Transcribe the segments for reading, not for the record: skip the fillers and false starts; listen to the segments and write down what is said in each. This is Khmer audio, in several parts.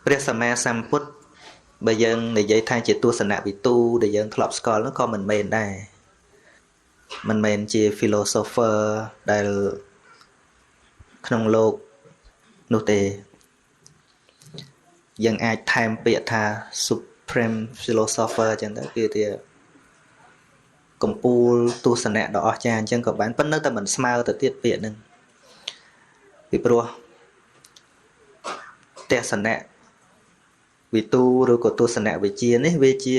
ព្រះសម្មាសម្ពុទ្ធបើយើងនិយាយថាជាទស្សនវិទូដែលយើងធ្លាប់ស្គាល់នោះក៏មិនមែនដែរមិនមែនជា philosopher ដែលក្នុងលោកនោះទេយើងអាចថែមពាក្យថា supreme philosopher អញ្ចឹងទៅគឺជាកំពូលទស្សនៈដ៏អស្ចារ្យអញ្ចឹងក៏បានប៉ុន្តែនៅតែមិនស្មើទៅទៀតពាក្យហ្នឹងពីព្រោះទស្សនៈវិទូឬក៏ទស្សនៈវិជ្ជានេះវាជា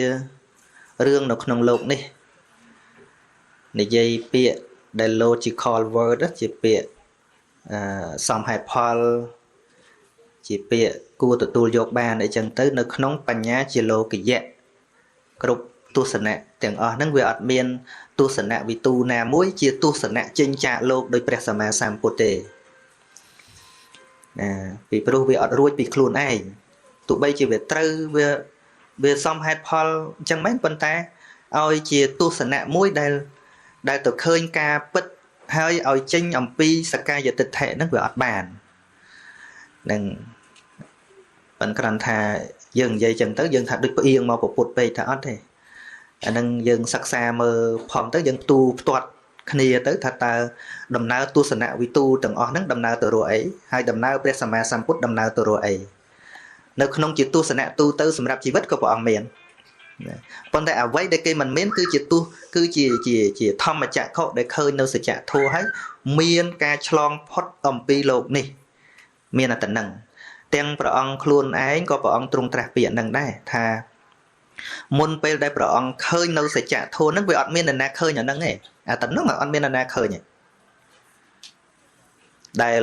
រឿងនៅក្នុងលោកនេះនិយាយពាក្យដែល logical word ជាពាក្យសមហេតុផលជាពាក្យគួរទទួលយកបានអីចឹងទៅនៅក្នុងបញ្ញាជាលោកយៈគ្រប់ទស្សនៈទាំងអស់ហ្នឹងវាអត់មានទស្សនៈវិទូណាមួយជាទស្សនៈចេញចាកលោកដោយព្រះសម្មាសម្ពុទ្ធទេណាពីព្រោះវាអត់រួចពីខ្លួនឯងទោះបីជាវាត្រូវវាសមហេតុផលអញ្ចឹងមែនប៉ុន្តែឲ្យជាទស្សនៈមួយដែលទៅឃើញការពិតហើយឲ្យចេញអំពីសកាយទិដ្ឋិហ្នឹងវាអត់បាននឹងប៉ុន្តែគ្រាន់ថាយើងនិយាយចឹងទៅយើងថាដូចផ្អៀងមកពុទ្ធពេកថាអត់ទេអានឹងយើងសិក្សាមើលផងទៅយើងទូផ្ទាត់គ្នាទៅថាតើដំណើរទស្សនៈវិទូទាំងអស់ហ្នឹងដំណើរទៅរកអីហើយដំណើរព្រះសម្មាសម្ពុទ្ធដំណើរទៅរកអីនៅក្នុងជាទស្សនៈទូទៅសម្រាប់ជីវិតក៏ព្រះអង្គមានប៉ុន្តែអ្វីដែលគេមិនមានគឺជាទស្សគឺជាជាជាធម្មចក្ខុដែលឃើញនៅសច្ចធម៌ហើយមានការឆ្លងផុតអំពីលោកនេះមានអត្តនឹងទាំងព្រះអង្គខ្លួនឯងក៏ព្រះអង្គទ្រង់ត្រាស់ពាក្យនឹងដែរថាមុនពេលដែលព្រះអង្គឃើញនៅសច្ចធម៌ហ្នឹងវាអត់មាននរណាឃើញអាហ្នឹងទេអាតំណងអត់មាននរណាឃើញទេដែល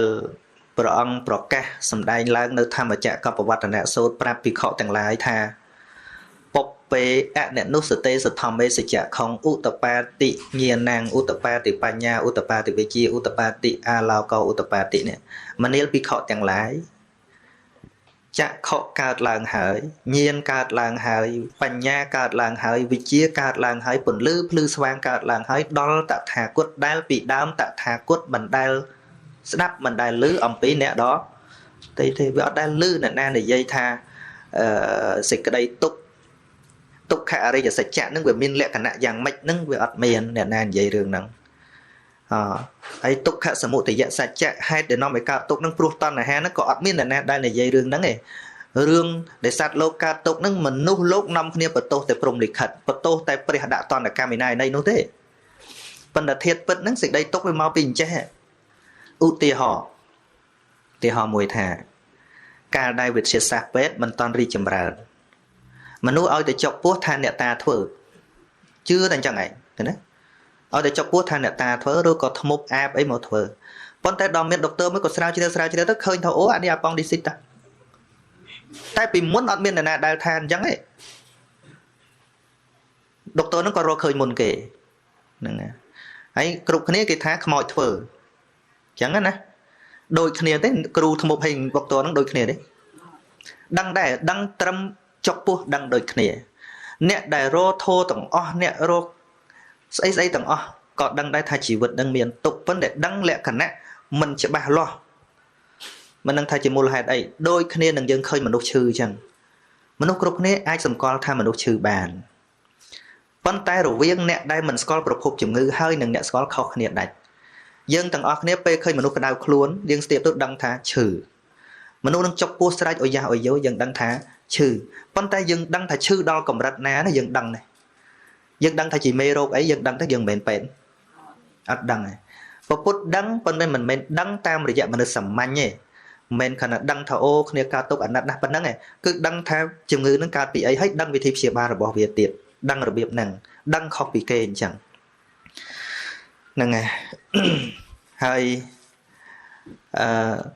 ព្រះអង្គប្រកាសសម្ដែងឡើងនៅធម្មចក្រកបវត្តនសូត្រប្រាប់ភិក្ខុទាំងឡាយថាបុពេអននុសតិសធម្មេសច្ចខងឧតបាតិញាណាងឧតបាតិបញ្ញាឧតបាតិវិជាឧតបាតិអាឡោកោឧតបាតិនេះមនាលភិក្ខុទាំងឡាយចក្ខុកើតឡើងហើយញាណកើតឡើងហើយបញ្ញាកើតឡើងហើយវិជ្ជាកើតឡើងហើយពន្លឺភ្លឺស្វាងកើតឡើងហើយដល់តថាគតដែលពីដើមតថាគតមិនដែលស្ដាប់មិនដែលឮអំពីអ្នកដទៃទេវាអត់ដែលឮអ្នកណានិយាយថាសេចក្តីទុក្ខទុក្ខអរិយសច្ចៈនឹងវាមានលក្ខណៈយ៉ាងម៉េចនឹងវាអត់មានអ្នកណានិយាយរឿងហ្នឹងអហើយទុក្ខសមុទយសច្ចៈហេតុដែលនាំឲ្យកើតទុក្ខនឹងព្រោះតណ្ហាហ្នឹងក៏អត់មានអ្នកណាដែលនិយាយរឿងហ្នឹងទេរឿងដែលសត្វលោកកើតទុក្ខហ្នឹងមនុស្សលោកនាំគ្នាបន្ទោសតែព្រហ្មលិខិតបន្ទោសតែព្រះដាក់តណ្ឌកម្មឯណាឯណីនោះទេប៉ុន្តែធាតុពិតហ្នឹងសេចក្តីទុក្ខវាមកពីអញ្ចេះឧទាហរណ៍មួយថាកាលដែលវិទ្យាសាស្ត្រពេទ្យមិនទាន់រីកចម្រើនមនុស្សឲ្យតែចុកពោះថាអ្នកតាធ្វើជឿតែអញ្ចឹងឯងឃើញទេឲ្យតែចុកពោះថាអ្នកតាធ្វើឬក៏ធ្មប់អាបអីមកធ្វើប៉ុន្តែដល់មានដុកទ័រមួយក៏ស្រាវជ្រាវទៅឃើញថាអូអានេះអាប៉ង់ឌីស៊ីតតាតែពីមុនអត់មានអ្នកណាដែលថាអញ្ចឹងទេដុកទ័រហ្នឹងក៏រកឃើញមុនគេហ្នឹងហើយគ្រប់គ្នាគេថាខ្មោចធ្វើអញ្ចឹងណាដូចគ្នាទេគ្រូធ្មប់ហើយដុកទ័រហ្នឹងដូចគ្នាទេដឹងដែរដឹងត្រឹមចុកពោះដឹងដូចគ្នាអ្នកដែលរកធោទាំងអស់អ្នករកស្អីទាំងអស់ក៏ដឹងដែរថាជីវិតនឹងមានទុក្ខប៉ុន្តែដឹងលក្ខណៈមិនច្បាស់លាស់មិនដឹងថាជាមូលហេតុអីដូចគ្នានឹងយើងឃើញមនុស្សឈឺអញ្ចឹងមនុស្សគ្រប់គ្នាអាចសម្គាល់ថាមនុស្សឈឺបានប៉ុន្តែរវាងអ្នកដែលមិនស្គាល់ប្រភពជំងឺហើយនិងអ្នកស្គាល់ខុសគ្នាដាច់យើងទាំងអស់គ្នាពេលឃើញមនុស្សក្តៅខ្លួនយើងស្ទាបទៅដឹងថាឈឺមនុស្សនឹងចុកពោះស្រែកអូយ៉ាស់អូយោយើងដឹងថាឈឺប៉ុន្តែយើងដឹងថាឈឺដល់កម្រិតណាណាយើងដឹងដែរយើងដឹងថាជាមេរោគអីយើងដឹងតែយើងមិនមែនពេទ្យអត់ដឹងទេពុទ្ធដឹងប៉ុន្តែមិនមែនដឹងតាមរយៈមនុស្សសាមញ្ញទេមិនមែនគ្រាន់តែដឹងថាអូគ្នាកើតទុក្ខអាណិតណាស់ប៉ុណ្ណឹងទេគឺដឹងថាជំងឺនឹងកើតពីអីហើយដឹងវិធីព្យាបាលរបស់វាទៀតដឹងរបៀបហ្នឹងដឹងខុសពីគេអញ្ចឹងហ្នឹងហើយហើយអា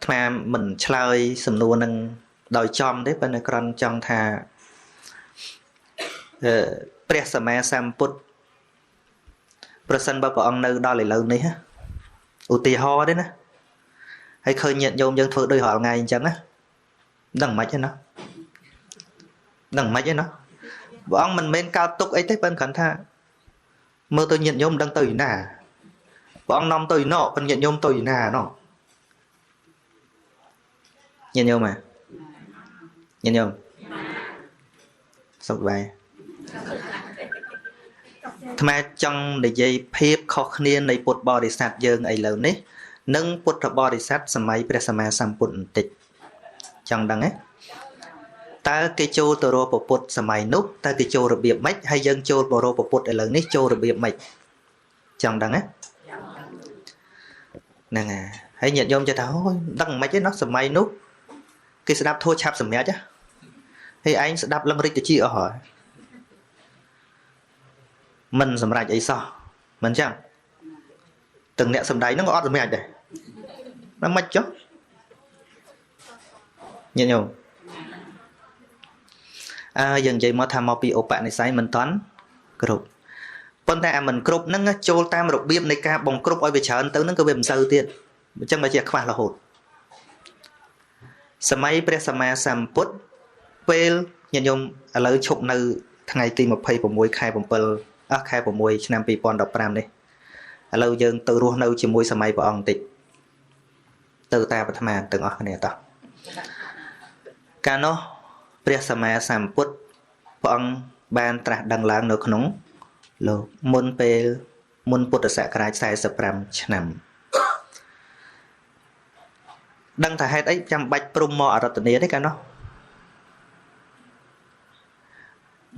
ត្មាមិនឆ្លើយសំណួរនឹងដោយចំទេប៉ុន្តែគ្រាន់ចង់ថាព្រះសម្មាសម្ពុទ្ធប្រសិនបើព្រះអង្គនៅដល់ឥឡូវនេះឧទាហរណ៍ទេណាហើយឃើញញាតិញោមយើងធ្វើដូចរាល់ថ្ងៃអញ្ចឹងណាដឹងមិនទេណាដឹងមិនទេណាព្រះអង្គមិនមែនកើតទុកអីទេប៉ុន្តែគ្រាន់ថាមើលទៅញាតិញោមដឹងទៅឯណាព្រះអង្គនាំទៅឯណោប៉ុន្តែញាតិញោមទៅឯណាណោញាតិញោមហ៎ ញាតិញោមសុខបាយអាត្មាចង់និយាយភាពខុសគ្នានៃពុទ្ធបរិស័ទយើងឥឡូវនេះនិងពុទ្ធបរិស័ទសម័យព្រះសម្មាសម្ពុទ្ធបន្តិចចង់ដឹងទេតើគេចូលទៅរកពុទ្ធសម័យនោះតើគេចូលរបៀបម៉េចហើយយើងចូលទៅរកពុទ្ធឥឡូវនេះចូលរបៀបម៉េចចង់ដឹងទេហ្នឹងហើយញាតិញោមចេះថាអូយដឹងមិនទេណោះសម័យនោះគេស្ដាប់ធម៌ឆាប់សម្រេចហើយឯងស្ដាប់លឹងរិចតិចអស់ហើយមិនសម្រេចអីសោះមិនចឹងទាំងអ្នកសំដែងហ្នឹងក៏អត់សម្រេចដែរដល់មិនចុះញាតិញោមអើយើងនិយាយមកថាមកពីឧបនិស្ស័យមិនតន់គ្រប់ប៉ុន្តែអាមិនគ្រប់ហ្នឹងចូលតាមរបៀបនៃការបង្គ្រប់ឲ្យវាច្រើនទៅហ្នឹងក៏វាមិនសូវទៀតអញ្ចឹងមកជាខ្វះរហូតសម័យព្រះសម្មាសម្ពុទ្ធពេលញាតិញោមឥឡូវឈប់នៅថ្ងៃទី26ខែ7អស់ខែ6ឆ្នាំ2015នេះឥឡូវយើងទៅរស់នៅជាមួយសម័យព្រះអង្គបន្តិចទៅតាបឋមាទាំងអស់គ្នាតោះកាលនោះព្រះសម្មាសម្ពុទ្ធព្រះអង្គបានត្រាស់ដឹងឡើងនៅក្នុងលោកមុនពេលមុនពុទ្ធសករាជ45ឆ្នាំដឹងថាហេតុអីចាំបាច់ព្រំមកអរតនីទេកាលនោះ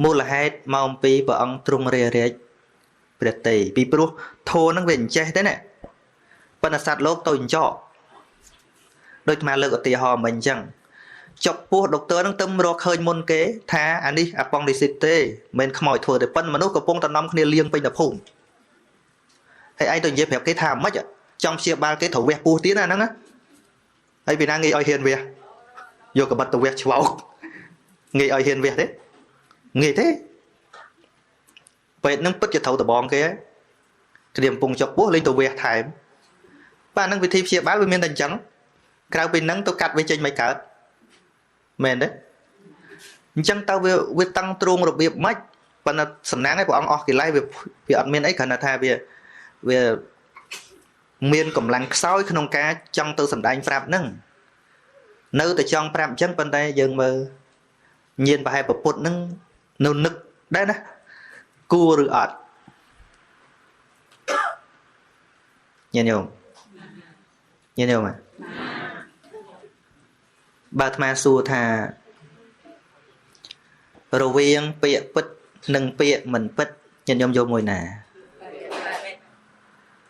មូលហេតុមកអំពីព្រះអង្គទ្រង់រារាជព្រះតីពីព្រោះធម៌នឹងវាអញ្ចេះទេណាប៉ុន្តែសត្វលោកទៅអញ្ចក់ដូចអាត្មាលើកឧទាហរណ៍មិញអញ្ចឹងចុកពោះដុកទ័រនឹងទៅរកឃើញមុនគេថាអានេះអាប៉ង់ឌីស៊ីតទេមិនខ្មោចធ្វើទេប៉ុន្តែមនុស្សកំពុងតែនាំគ្នាលៀងពេញតែភូមិហើយឯងទៅនិយាយប្រាប់គេថាម៉េចចង់ព្យាបាលគេត្រូវវះពោះទៀតណាហ្នឹងណាហើយពីណាងាយឲ្យហ៊ានវះយកកបិតទៅវះឆ្វោកងាយឲ្យហ៊ានវះទេងាយទេពេទ្យនឹងពិតជាត្រូវដបងគេហើយគ្នាកំពុងចុកពោះលេងទៅវះថែមបាទហ្នឹងវិធីព្យាបាលវាមានតែអញ្ចឹងក្រៅពីហ្នឹងទៅកាត់វាចេញមិនកើតមែនទេអញ្ចឹងតើវាតឹងទ្រូងរបៀបម៉េចប៉ុន្តែសំណាងឯងព្រះអង្គអស់កិលេសវាអត់មានអីគ្រាន់តែថាវាមានកម្លាំងខ្សោយក្នុងការចង់ទៅសម្ដែងប្រាប់ហ្នឹងនៅតែចង់ប្រាប់អញ្ចឹងប៉ុន្តែយើងមើលញៀនប្រហែលពុទ្ធហ្នឹងនៅនឹកដែរណាគួរឬអត់ញាតិញោមញាតិញោមបើអាត្មាសួរថារវាងពាក្យពិតនិងពាក្យមិនពិតញាតិញោមយកមួយណា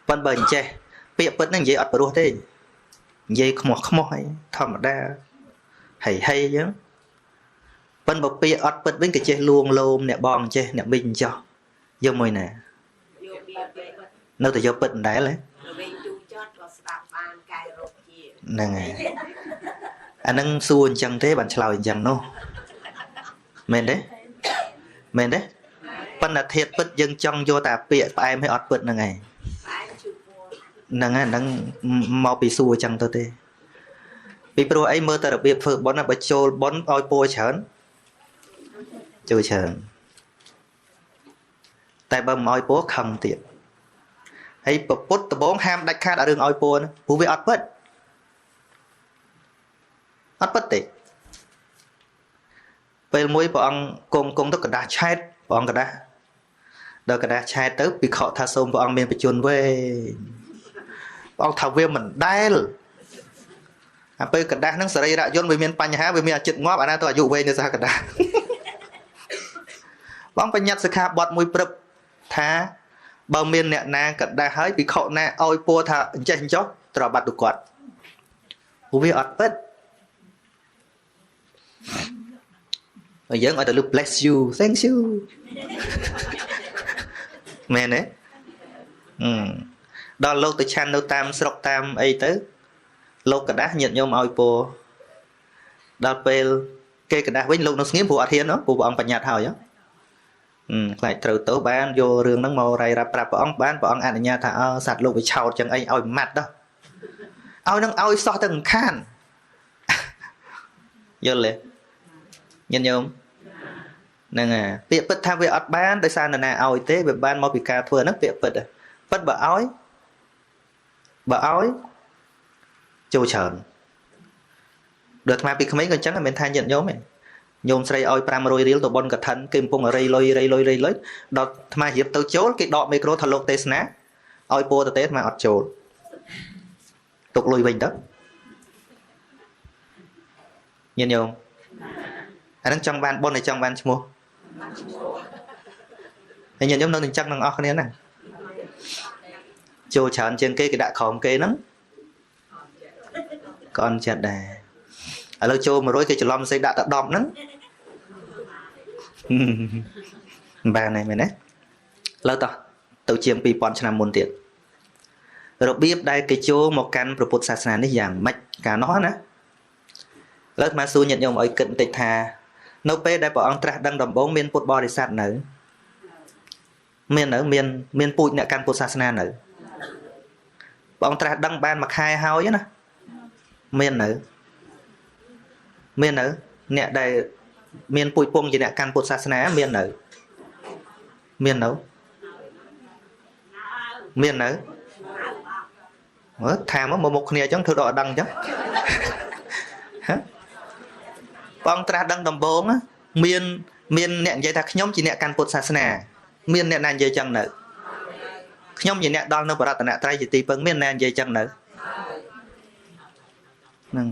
ប៉ុន្តែបើអញ្ចេះពាក្យពិតហ្នឹងនិយាយអត់ព្រោះទេនិយាយខ្មោះខ្មោះអីធម្មតាហីហីអញ្ចឹងប៉ុន្តែបើពាក្យអត់ពិតវិញក៏ចេះលួងលោមអ្នកបងចេះអ្នកមីងចោះយកមួយណានៅតែយកពិតមិនដែលហ៎ហ្នឹងហើយអានឹងសួរអញ្ចឹងទេបានឆ្លើយអញ្ចឹងនោះមែនទេមែនទេប៉ុន្តែធាតុពិតយើងចង់យកតែពាក្យផ្អែមឲ្យអត់ពិតហ្នឹងឯងហ្នឹងហើយហ្នឹងមកពីសួរអញ្ចឹងទៅទេពីព្រោះអីមើលតែរបៀបធ្វើបុណ្យបើចូលបុណ្យឲ្យពួរច្រើនចូលច្រើនតែបើមិនឲ្យពួរខឹងទៀតហើយពុទ្ធដំបងហាមដាច់ខាតអារឿងឲ្យពួរហ្នឹងព្រោះវាអត់ពិតអត់ពិតទេពេលមួយព្រះអង្គគង់ទៅกระดาษឆែតព្រះអង្គกระดาษដល់กระดาษឆែតទៅភិក្ខុថាសូមព្រះអង្គមានបញ្ជនវែងព្រះអង្គថាវាមិនដែលអាពេលกระดาษហ្នឹងសរីរយន្តវាមានបញ្ហាវាមានអាចិតងាប់អាណាទៅអាយុវែងនៅសហกระดาษព្រះអង្គបញ្ញត្តិសិក្ខាបទមួយព្រឹបថាបើមានអ្នកណាกระดาษហើយភិក្ខុណាឲ្យពួរថាអញ្ចេះអញ្ចោះត្រូវបាត់ទុគាត់ព្រោះវាអត់ពិតហើយយើងឲ្យតែលើ bless you thank you មែនទេដល់លោកទៅឆាន់នៅតាមស្រុកតាមអីទៅលោកกระดาษញាតិញោមឲ្យពោដល់ពេលគេกระดาษវិញលោកនៅស្ងៀមព្រោះអត់ហ៊ានព្រោះព្រះអង្គបញ្ញត្តិហើយខ្លាចត្រូវទៅបានយករឿងហ្នឹងមករាយរាប់ប្រាប់ព្រះអង្គបានព្រះអង្គអនុញ្ញាតថាអើសត្វលោកវាឆោតចឹងអីឲ្យម៉ាត់ដល់ឲ្យនឹងឲ្យសោះទៅខានយល់ទេញាតិញោមហ្នឹងហើយពាក្យពិតថាវាអត់បានដោយសារនរណាឲ្យទេវាបានមកពីការធ្វើហ្នឹងពាក្យពិតពិតបើឲ្យចូលច្រើនដូចអាត្មាពីក្មេងក៏អញ្ចឹងមិនមែនថាញាតិញោមទេ ញោមស្រីឲ្យ500រៀលទៅបុណ្យកឋិនគេកំពុងរៃលុយរៃលុយរៃលុយដល់អាត្មារៀបទៅចូលគេដកមីក្រូថាលោកទេសនាឲ្យពោទៅទេអាត្មាអត់ចូលទុកលុយវិញទៅញាតិញោមអានឹងចង់បានបុណ្យហើយចង់បានឈ្មោះហើយញាតិញោមនៅនឹងចឹងនឹងអស់គ្នាហ្នឹងចូលច្រើនជាងគេគេដាក់ក្រោមគេហ្នឹងក៏អន់ចិត្តដែរឥឡូវចូល100គេច្រឡំសេដាក់តែ10ហ្នឹងបានហើយមែនទេឥឡូវតោះទៅជាង2000ឆ្នាំមុនទៀតរបៀបដែលគេចូលមកកាន់ព្រះពុទ្ធសាសនានេះយ៉ាងម៉េចកាលនោះណាឥឡូវអាត្មាសួរញាតិញោមឲ្យគិតបន្តិចថានៅពេលដែលព្រះអង្គត្រាស់ដឹងដំបូងមានពុទ្ធបរិស័ទនៅមាននៅមានពូជអ្នកកាន់ពុទ្ធសាសនានៅព្រះអង្គត្រាស់ដឹងបានមួយខែហើយណាមាននៅអ្នកដែលមានពូជពងជាអ្នកកាន់ពុទ្ធសាសនាមាននៅមាននៅមាននៅមើលថាមកមុខគ្នាអញ្ចឹងធ្វើដល់អត់ដឹងអញ្ចឹងហ៎ព្រះអង្គត្រាស់ដឹងដំបូងមានអ្នកនិយាយថាខ្ញុំជាអ្នកកាន់ពុទ្ធសាសនាមានអ្នកណានិយាយចឹងនៅខ្ញុំជាអ្នកដល់នៅបរតនត្រ័យជាទីពឹងមានអ្នកនិយាយចឹងនៅហ្នឹង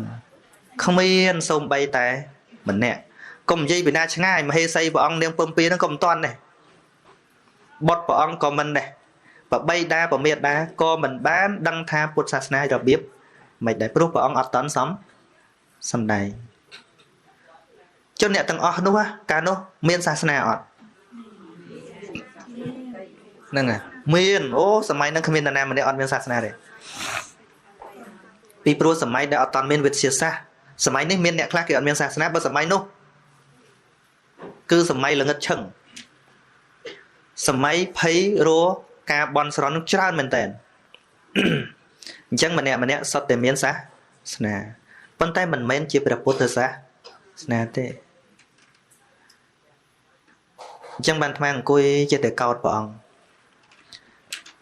គ្មានសូម្បីតែម្នាក់កុំនិយាយពីណាឆ្ងាយមហេសីព្រះអង្គនាងពំពីហ្នឹងក៏មិនទាន់ដែរបុត្រព្រះអង្គក៏មិនដែរបបីតាប្រមេតាក៏មិនបានដឹងថាពុទ្ធសាសនារបៀបមិនដែរព្រោះព្រះអង្គអត់តន់សំដែងជនអ្នកទាំងអស់នោះកាលនោះមានសាសនាអត់ហ្នឹងហើយមានអូសម័យហ្នឹងគ្មាននរណាម្នាក់អត់មានសាសនាទេពីព្រោះសម័យដែលអត់តន់មានវិទ្យាសាស្ត្រសម័យនេះមានអ្នកខ្លះគេអត់មានសាសនាបើសម័យនោះគឺសម័យល្ងិតឈឹងសម័យភ័យរការបន់ស្រន់ច្រើនមែនតើអញ្ចឹងម្នាក់ម្នាក់សុទ្ធតែមានសាសនាប៉ុន្តែមិនមែនជាព្រះពុទ្ធសាសនាទេអញ្ចឹងបានអាត្មាអង្គុយចេះតែកោតព្រះអង្គ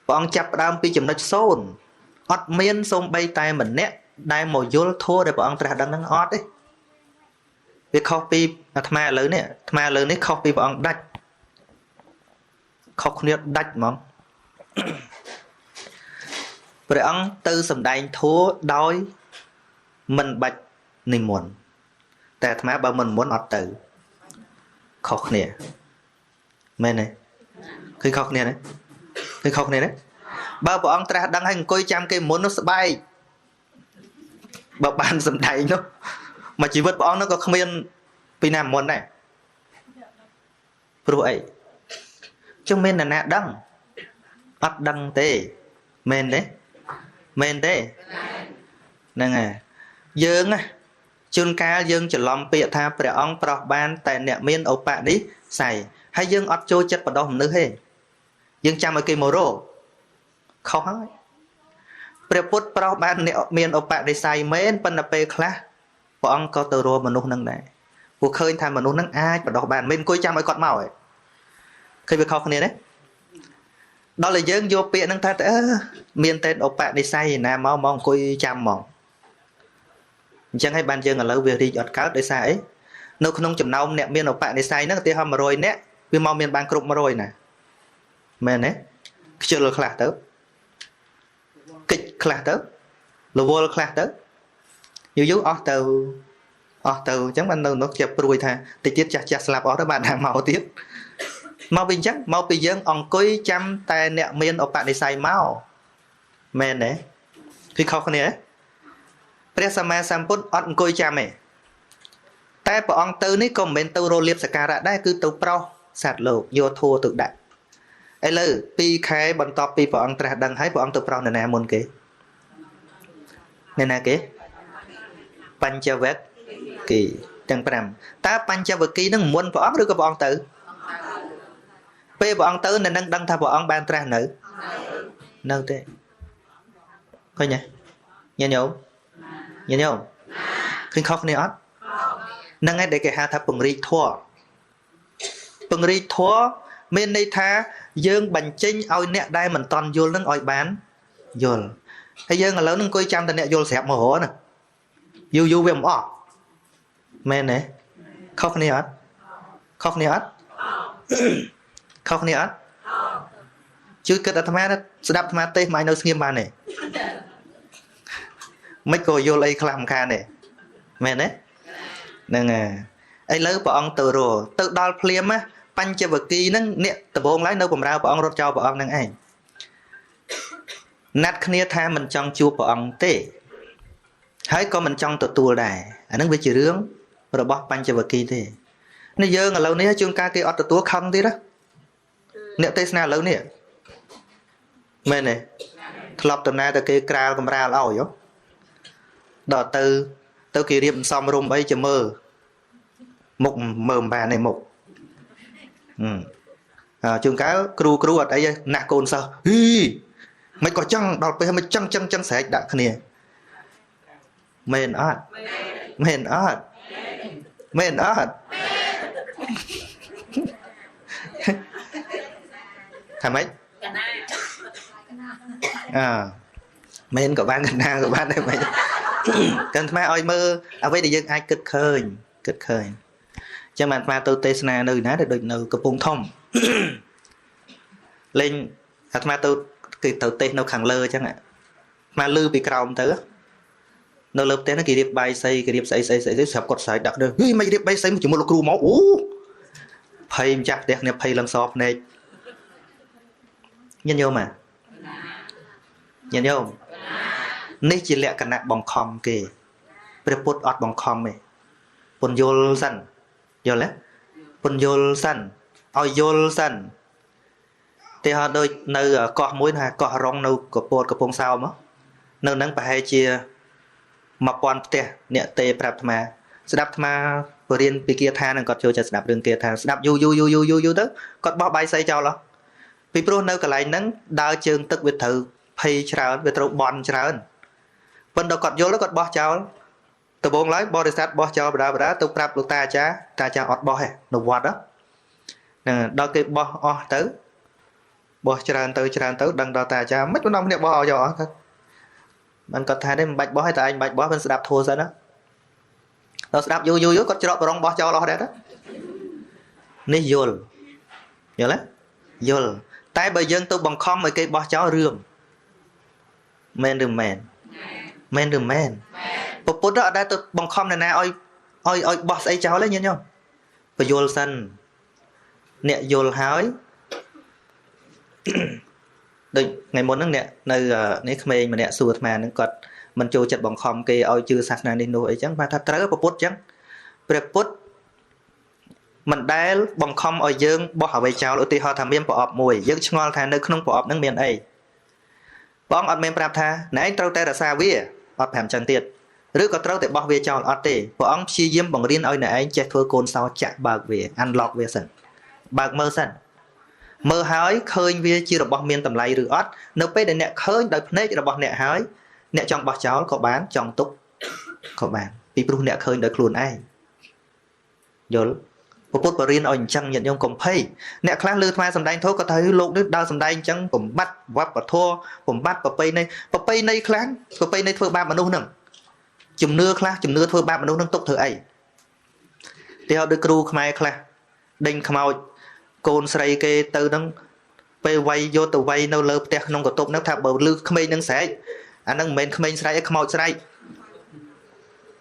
ព្រះអង្គចាប់ផ្ដើមពីចំណុច0អត់មានសូម្បីតែម្នាក់ដែលមកយល់ធម៌ដែលព្រះអង្គត្រាស់ដឹងហ្នឹងអត់ទេវាខុសពីអាត្មាឥឡូវនេះអាត្មាឥឡូវនេះខុសពីព្រះអង្គដាច់ខុសគ្នាដាច់ហ្មងព្រះអង្គទៅសម្ដែងធម៌ដោយមិនបាច់និមន្តតែអាត្មាបើមិននិមន្តអត់ទៅខុសគ្នាមែនទេឃើញខុសគ្នាទេឃើញខុសគ្នាទេបើព្រះអង្គត្រាស់ដឹងហើយអង្គុយចាំគេមុននោះស្បែកបើបានសម្ដែងនោះមួយជីវិតព្រះអង្គនោះក៏គ្មានពីណាមុនដែរព្រោះអីចុះមាននរណាដឹងអត់ដឹងទេមែនទេមែនទេហ្នឹងហើយយើងណាជួនកាលយើងច្រឡំពាក្យថាព្រះអង្គប្រោះបានតែអ្នកមានឧបនិស្ស័យហើយយើងអត់ចូលចិត្តបដោះមនុស្សទេយើងចាំឲ្យគេមករកខុសហើយព្រះពុទ្ធប្រោះបានអ្នកមានឧបនិស្ស័យមែនប៉ុន្តែពេលខ្លះព្រះអង្គក៏ទៅរកមនុស្សនឹងដែរព្រោះឃើញថាមនុស្សនឹងអាចបដោះបានមិនអង្គុយចាំឲ្យគាត់មកទេឃើញវាខុសគ្នាទេដល់តែយើងយកពាក្យនឹងថាអឺមានតែឧបនិស្ស័យណាមកមកអង្គុយចាំហ្មងអញ្ចឹងហើយបានយើងឥឡូវវារីកអត់កើតដោយសារអីនៅក្នុងចំណោមអ្នកមានឧបនិស្ស័យហ្នឹងឧទាហរណ៍100នាក់វាមកមានបានគ្រប់100ណាមែនទេខ្ជិលខ្លះទៅកិច្ចខ្លះទៅរវល់ខ្លះទៅយូរយូរអស់ទៅអស់ទៅអញ្ចឹងបាននៅនោះជាព្រួយថាតិចទៀតចាស់ចាស់ស្លាប់អស់ទៅបានថាមកទៀតមកវិញអញ្ចឹងមកពីយើងអង្គុយចាំតែអ្នកមានឧបនិស្ស័យមកមែនទេគឺខុសគ្នាទេព្រះសម្មាសម្ពុទ្ធអត់អង្គុយចាំទេតែព្រះអង្គទៅនេះក៏មិនមែនទៅរលាបសក្ការៈដែរគឺទៅប្រោសសត្វលោកយកធัวទៅដាក់ឥឡូវ2ខែបន្ទាប់ពីព្រះអង្គត្រាស់ដឹងហើយព្រះអង្គទៅប្រោសនរណាមុនគេនរណាគេបញ្ចវគ្គីទាំង5តើបញ្ចវគ្គីនឹងមុនព្រះអង្គឬក៏ព្រះអង្គទៅពេលព្រះអង្គទៅនៅនឹងដឹងថាព្រះអង្គបានត្រាស់នៅនៅទេឃើញទេញាតិញោមញាតិញោមឃើញខុសគ្នាអត់ហ្នឹងឯងដែលគេហៅថាពង្រីកធម៌ពង្រីកធម៌មានន័យថាយើងបញ្ចេញឲ្យអ្នកដែលមិនតន់យល់នឹងឲ្យបានយល់ហើយយើងឥឡូវនឹងអង្គុយចាំតែអ្នកយល់ស្រាប់មករណាយូរយូរវាមិនអស់មែនទេ ខុសគ្នាអត់ខុសគ្នាអត់ខុសគ្នាអត់ជួយគិតអាត្មាស្ដាប់អាត្មាទេសមិននៅស្ងៀមបានទេមិនក៏យល់អីខ្លះមិនខានទេមែនទេហ្នឹងហើយឥឡូវព្រះអង្គទៅរកទៅដល់ភ្លាមណាបញ្ចវគិហ្នឹងអ្នកដំបងឡើយនៅបំរើព្រះអង្គរត់ចោលព្រះអង្គហ្នឹងឯងណាត់គ្នាថាមិនចង់ជួបព្រះអង្គទេហើយក៏មិនចង់ទទួលដែរអាហ្នឹងវាជារឿងរបស់បញ្ចវគិទេនេះយើងឥឡូវនេះជួនកាលគេអត់ទទួលខឹងទៀតណាអ្នកទេសនាឥឡូវនេះមែនទេធ្លាប់តំណាតែគេក្រាលកម្រាលឲ្យដល់ទៅគេរៀបសំរុំអីจะមើលមុខមើលមិនបានទេមុខជួនកាលគ្រូអត់អីណាស់កូនសិស្សហ៊ីមិនក៏ចឹងដល់ពេលមិនចឹងចឹងស្រែកដាក់គ្នាមែនអត់មែនអត់មែនអត់ថាម៉េចអើមែនក៏បានកណាក៏បានដែរមិនកាន់អាត្មាឲ្យមើលអ្វីដែលយើងអាចគិតឃើញគិតឃើញចឹងបានអាត្មាទៅទេសនានៅណាដូចនៅកំពង់ធំលេងអាត្មាទៅគេទៅទេសនៅខាងលើចឹងអាត្មាលឺពីក្រោមទៅនៅលើផ្ទះហ្នឹងគេរៀបបាយសីគេរៀបស្អីស្អីស្អីស្រាប់គាត់ស្រែកដាក់ទៅហីមិនរៀបបាយសីជាមួយលោកគ្រូមកអូភ័យម្ចាស់ផ្ទះគ្នាភ័យឡើងសភ្នែកញាតិញោមអាញាតិញោមនេះជាលក្ខណៈបង្ខំគេព្រះពុទ្ធអត់បង្ខំទេពន្យល់សិនយល់ទេពន្យល់សិនឲ្យយល់សិនទីហោដូចនៅកោះមួយថាកោះរងនៅកពតកំពង់សោមនៅនឹងប្រហែលជា1000ផ្ទះអ្នកទេប្រាប់អាត្មាស្ដាប់អាត្មាបរៀនពីគាថានឹងគាត់ចូលចិត្តស្ដាប់រឿងគាថាស្ដាប់យូរយូរយូរយូរយូរទៅគាត់បោះបាយសីចោលអស់ពីព្រោះនៅកន្លែងហ្នឹងដើរជើងទឹកវាត្រូវភ័យច្រើនវាត្រូវបន់ច្រើនប៉ុន្តែគាត់យល់គាត់បោះចោលដំបូងឡើយបរិស័ទបោះចោលបដាបដាទៅប្រាប់លោកតាអាចារ្យតាអាចារ្យអត់បោះទេនៅវត្តហ្នឹងដល់គេបោះអស់ទៅបោះច្រើនទៅច្រើនទៅដឹងដល់តាអាចារ្យមិនបណ្ដំគ្នាបោះឲ្យយកអស់បានគាត់ថាទេមិនបាច់បោះទេតែឯងបាច់បោះមិនស្ដាប់ធัวសិនណាដល់ស្ដាប់យូរយូរគាត់ច្រកប្រងបោះចោលអស់ដែរទៅនេះយល់យល់ទេយល់តែបើយើងទៅបង្ខំឲ្យគេបោះចោលរឿងមែនឬមែនមែនឬមែនពុទ្ធអត់ដែលទៅបង្ខំនរណាឲ្យឲ្យបោះស្អីចោលទេញាតិញោមបញ្យល់សិនអ្នកយល់ហើយដូចថ្ងៃមុនហ្នឹងអ្នកនៅនេះក្មេងម្នាក់សួរអាត្មាហ្នឹងគាត់មិនចូលចិត្តបង្ខំគេឲ្យជឿសាសនានេះនោះអីចឹងបាទថាត្រូវពុទ្ធចឹងព្រះពុទ្ធមិនដែលបង្ខំឲ្យយើងបោះអ្វីចោលឧទាហរណ៍ថាមានប្រអប់មួយយើងឆ្ងល់ថានៅក្នុងប្រអប់ហ្នឹងមានអីបងអត់មានប្រាប់ថាណែឯងត្រូវតែរក្សាវាអត់ប្រាប់ចឹងទៀតឬក៏ត្រូវតែបោះវាចោលអត់ទេព្រះអង្គព្យាយាមបង្រៀនឲ្យអ្នកឯងចេះធ្វើកូនសោចាក់បើកវា unlock វាសិនបើកមើលសិនមើលហើយឃើញវាជារបស់មានតម្លៃឬអត់នៅពេលដែលអ្នកឃើញដោយភ្នែករបស់អ្នកហើយអ្នកចង់បោះចោលក៏បានចង់ទុកក៏បានពីព្រោះអ្នកឃើញដោយខ្លួនឯងយល់ពុទ្ធបរិញ្ញាឲ្យអញ្ចឹងញាតិញោមកុំភ័យអ្នកខ្លះលើអាត្មាសំដែងធម៌ក៏ថាលោកនេះដើរសំដែងអញ្ចឹងបំបត្តិវប្បធម៌បំបត្តិប្រពៃណីប្រពៃណីខ្លះប្រពៃណីធ្វើបាបមនុស្សហ្នឹងជំនឿខ្លះជំនឿធ្វើបាបមនុស្សហ្នឹងទុកធ្វើអីទីហោដូចគ្រូខ្មែរខ្លះដេញខ្មោចកូនស្រីគេទៅហ្នឹងពេលវាយយកទៅវាយនៅលើផ្ទះក្នុងកន្ទប់ហ្នឹងថាបើលឺក្មេងហ្នឹងស្រែកអាហ្នឹងមិនមែនក្មេងស្រែកឯងខ្មោចស្រែក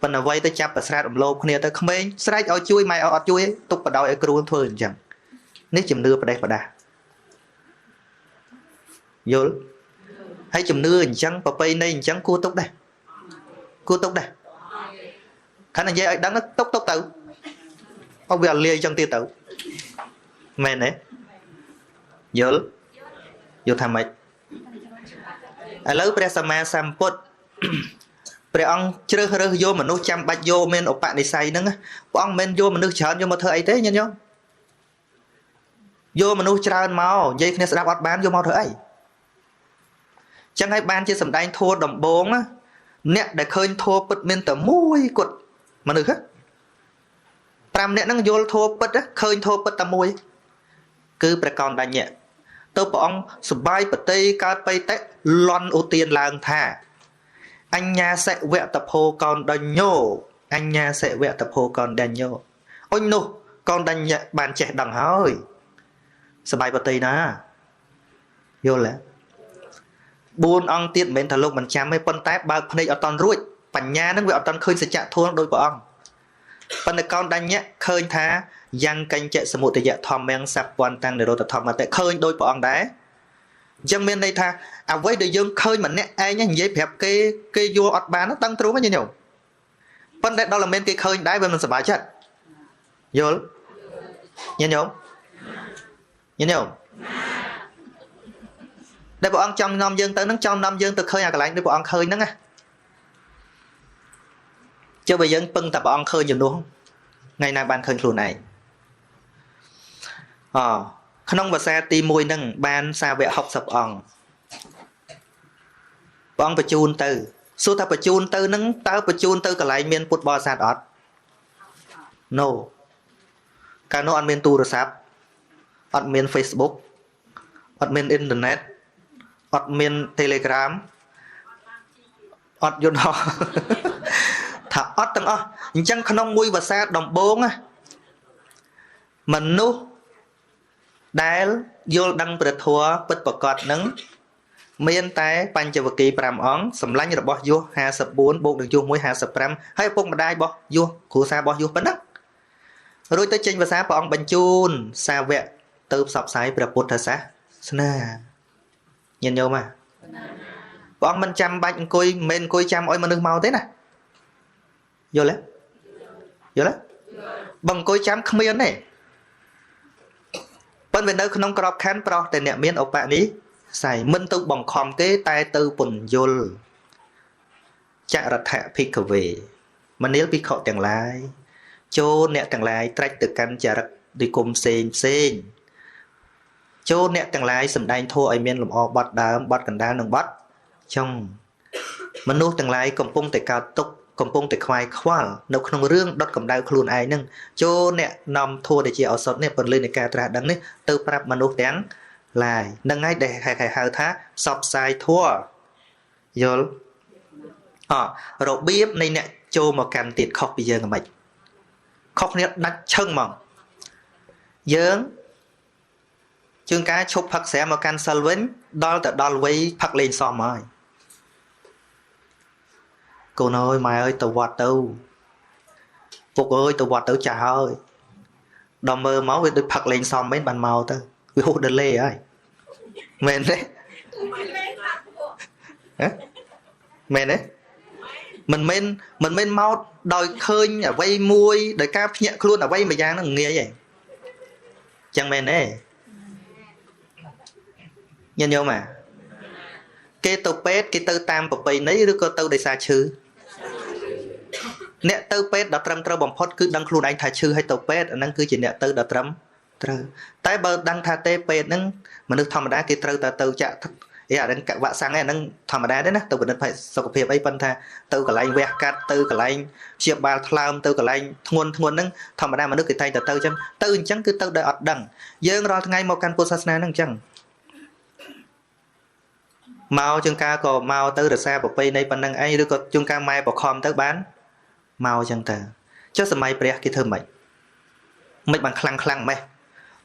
ប៉ុន្តែវាយទៅចាប់ប្រសាទរំលោភគ្នាទៅក្មេងស្រែកឲ្យជួយម៉ែអត់ជួយទុកបដោយឲ្យគ្រូធ្វើអញ្ចឹងនេះជំនឿប្រដេសប្រដាស់យល់ហើយជំនឿអញ្ចឹងប្រពៃណីអញ្ចឹងគួរទុកដែរគួរទុកដែរខាងនិយាយឲ្យដឹងទុកទុកទៅឲ្យវាលាយអញ្ចឹងទៀតទៅមែនទេយល់យល់ថាម៉េចឥឡូវព្រះសម្មាសម្ពុទ្ធព្រះអង្គជ្រើសរើសយកមនុស្សចាំបាច់យកមានឧបនិស្ស័យហ្នឹងព្រះអង្គមិនមែនយកមនុស្សច្រើនយកមកធ្វើអីទេញាតិញោមយកមនុស្សច្រើនមកនិយាយគ្នាស្ដាប់អត់បានយកមកធ្វើអីចឹងហើយបានជាសម្ដែងធម៌ដំបូងណាអ្នកដែលឃើញធម៌ពិតមានតែមួយគត់មនុស្ស5នាក់ហ្នឹងយល់ធម៌ពិតឃើញធម៌ពិតតែមួយគឺព្រះកោណ្ឌញ្ញៈទៅព្រះអង្គសបាយបតីកើតបៃតិលន់ឧទានឡើងថាអញ្ញាសិវតភោកោណ្ឌញ្ញោអញ្ញាសិវតភោកោណ្ឌញ្ញោ អុញនោះកូនដញ្ញៈបានចេះដឹងហើយសบายបតីណាយល់ទេ4អង្គទៀតមិនមែនថាលោកមិនចាំទេប៉ុន្តែបើកភ្នែកអត់តន់រួចបញ្ញានឹងវាអត់តន់ឃើញសច្ចធម៌ដោយព្រះអង្គប៉ុន្តែកូនដញ្ញៈឃើញថាយ៉ាងកញ្ចសមុទយធម្មំសពវន្តੰនិរោធធម្មតិឃើញដោយព្រះអង្គដែរអញ្ចឹងមានន័យថាអ្វីដែលយើងឃើញម្នាក់ឯងនិយាយប្រាប់គេគេយល់អត់បានដឹងទ្រូងហ្នឹងញោមប៉ុន្តែដល់តែមានគេឃើញដែរវាមិនសប្បាយចិត្តយល់ញោមញោមដែលព្រះអង្គចង់នាំយើងទៅនឹងចង់នាំយើងទៅឃើញអាកន្លែងដែលព្រះអង្គឃើញហ្នឹងណាចុះបើយើងពឹងតែព្រះអង្គឃើញជំនួសថ្ងៃណាបានឃើញខ្លួនឯងអក្នុងភាសាទី1ហ្នឹងបានសាវក60អង្គព្រះអង្គបញ្ជូនទៅសួរថាបញ្ជូនទៅហ្នឹងតើបញ្ជូនទៅកន្លែងមានពុទ្ធបរិស័ទអត់ No កាលនោះអត់មានទូរស័ព្ទអត់មាន Facebook អត់មានអ៊ីនធឺណិតអត់មាន Telegram អត់យន្តហោះថាអត់ទាំងអស់អញ្ចឹងក្នុងមួយភាសាដំបូងណាមនុស្សដែលយល់ដឹងព្រះធម៌ពិតប្រាកដនឹងមានតែបញ្ចវគិ្គយ5អង្គសម្លាញ់របស់យោ54បូកនឹងយោ1 55ហើយឪពុកម្ដាយរបស់យោគ្រួសាររបស់យោប៉ុណ្ណឹងរួចទៅចេញភាសាព្រះអង្គបញ្ជូនសាវកទៅផ្សព្វផ្សាយព្រះពុទ្ធសាសនាញាតិញោមព្រះអង្គមិនចាំបាច់អង្គុយមិនមែនអង្គុយចាំឲ្យមនុស្សមកទេណាយល់ទេយល់ទេបើអង្គុយចាំគ្មានទេប៉ុន្តែនៅក្នុងក្របខ័ណ្ឌប្រោះតែអ្នកមានឧបនិស្ស័យមិនទៅបង្ខំទេតែទៅពន្យល់ចរដ្ឋភិក្ខវេមនាលភិក្ខុទាំងឡាយចូលអ្នកទាំងឡាយត្រាច់ទៅកាន់ចរិតនិគមផ្សេងផ្សេងចូលអ្នកទាំងឡាយសម្ដែងធម៌ឲ្យមានលម្អបត់ដើមបត់កណ្ដាលនិងបត់ចុងមនុស្សទាំងឡាយកំពុងតែកើតទុក្ខកំពុងតែខ្វាយខ្វល់នៅក្នុងរឿងដុតកម្ដៅខ្លួនឯងនឹងចូលអ្នកនាំធម៌ដែលជាឱសថនេះពន្លឺនៃការត្រាស់ដឹងនេះទៅប្រាប់មនុស្សទាំងឡាយនឹងហើយដែលហៅថាផ្សព្វផ្សាយធម៌យល់អរបៀបនៃអ្នកចូលមកកាន់ទៀតខុសពីយើងហ្មងខុសគ្នាដាច់ឈឹងហ្មងយើងជួនកាលឈប់ផឹកស្រាមកកាន់សិលវិញដល់ទៅដល់វ័យផឹកលេងសមហើយកូនអើយម៉ែអើយទៅវត្តទៅពុកអើយទៅវត្តទៅចាស់ហើយដល់មើលមកវាដូចផឹកលេងសមមែនបានមកទៅវាហួសដលេហើយមែនទេមែនទេមិនមែនមកដោយឃើញអ្វីមួយដោយការភ្ញាក់ខ្លួនអ្វីមួយយ៉ាងហ្នឹងងាយទេចឹងមែនទេញាតិញោមគេទៅពេទ្យគេទៅតាមប្រពៃណីឬក៏ទៅដោយសារឈឺអ្នកទៅពេទ្យដល់ត្រឹមត្រូវបំផុតគឺដឹងខ្លួនឯងថាឈឺហើយទៅពេទ្យអាហ្នឹងគឺជាអ្នកទៅដល់ត្រឹមត្រូវតែបើដឹងថាទេពេទ្យហ្នឹងមនុស្សធម្មតាគេត្រូវតែទៅចាក់អីអាហ្នឹងវ៉ាក់សាំងឯហ្នឹងធម្មតាទេណាទៅពិនិត្យសុខភាពអីប៉ុន្តែទៅកន្លែងវះកាត់ទៅកន្លែងព្យាបាលថ្លើមទៅកន្លែងធ្ងន់ធ្ងរហ្នឹងធម្មតាមនុស្សគេតែងតែទៅអញ្ចឹងទៅអញ្ចឹងគឺទៅដោយអត់ដឹងយើងរាល់ថ្ងៃមកកាន់ពុទ្ធសាសនាហ្នឹងអញ្ចឹងមកជួនកាលក៏មកទៅរក្សាប្រពៃណីប៉ុណ្ណឹងឯងឬក៏ជួនកាលម៉ែបខំទៅបានមកអញ្ចឹងទៅចុះសម័យព្រះគេធ្វើម៉េចមិនបានខ្លាំងខ្លាំងម៉េះ